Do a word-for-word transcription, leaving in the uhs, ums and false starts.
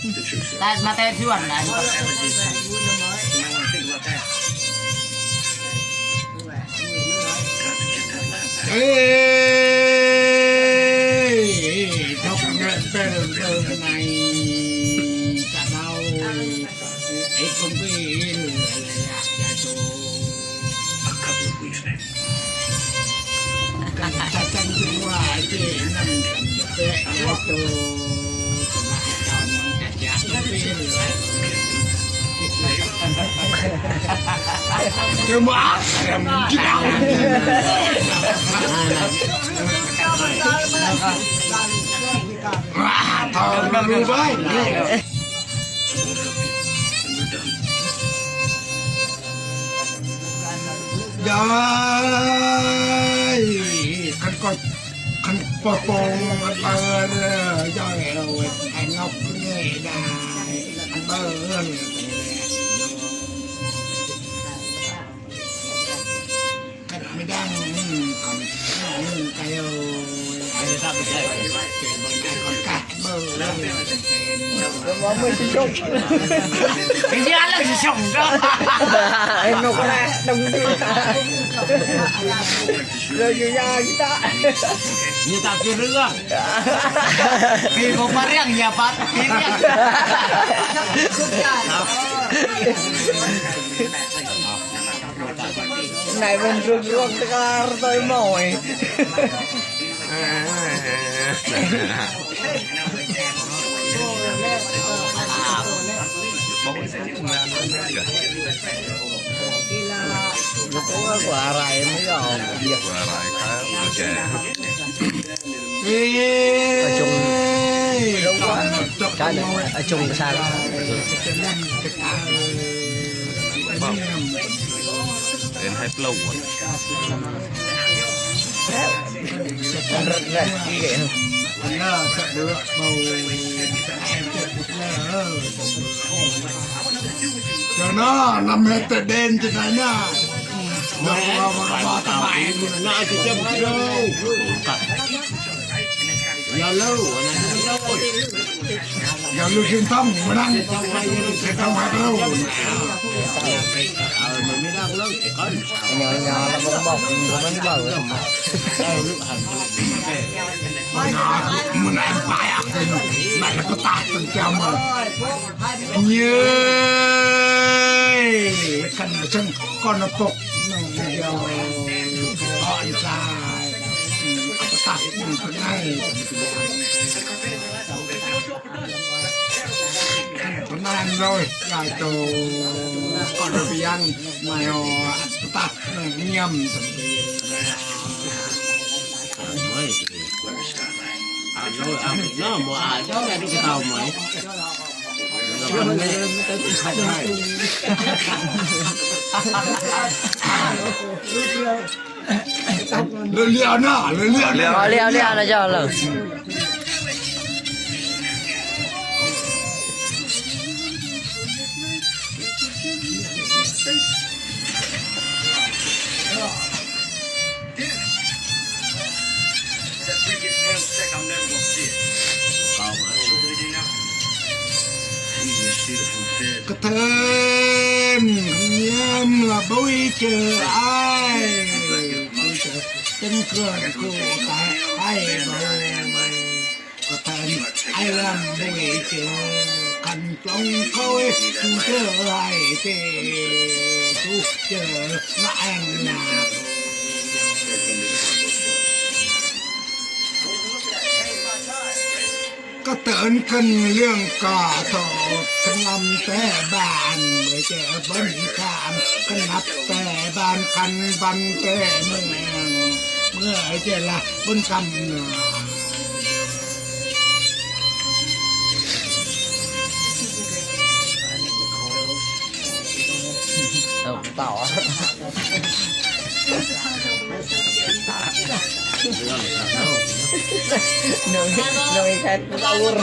Та матер сюан на. Эй, эй, эй, ток небер, небер, най, канал. Эй, кумпил, эй, я, я, ту. Cacang semua, cik, enam, sampai, satu. Cuma, ah, tahu dulu, baik. Jai, kan kau, kan potong bar, jai, wet, enok ni, jai, bar. Kan midang, hmm, kan, hmm, kayo. Ayo, tak bisa. Kan kah. Mama si Syok. Ini ala si Syok. Enok lah, dong. Lagi ya kita. Ini tak kira lah. Di Bopariang ya, Pak. Ini. Nai, ben, ruok, ruok, tekar, toi, moi. Suara ini ya. Suara kan, oke. Acung. Kan, acung besar. Wow. En high flow. Jana, nam hete den jana. Nah, kita. Ya lo, anak. Ya lo sintong, menang. Sintong hati lo. Ini, ini, anak bok-bok, ini teman bau. Menang, menang, payak, ini. Mana petah, pencaman. Ye, kan, kan, kon nepok. Nang, ya. Oh, isa. Petah, pencaman. Tenan loh, ya itu. Kalau biang mayo petah nyiam. Anu, anu, mau aja jadi ketawa, mai. Leliana, leliana. Leliana, leliana, jalan. Keten, nyiam lah bui ke ai. Tengkang ku tai ai bui. Keten, ai lam bui ke. Kan tlong koi, tu ke ai te. Tu ke na ang na. Keten ken liang ka to, kenam te ban, mece ban kam, kenap te ban, kan ban te meng, mece lah ban kam na. Tao, tao. Nung, nung ikat tawur.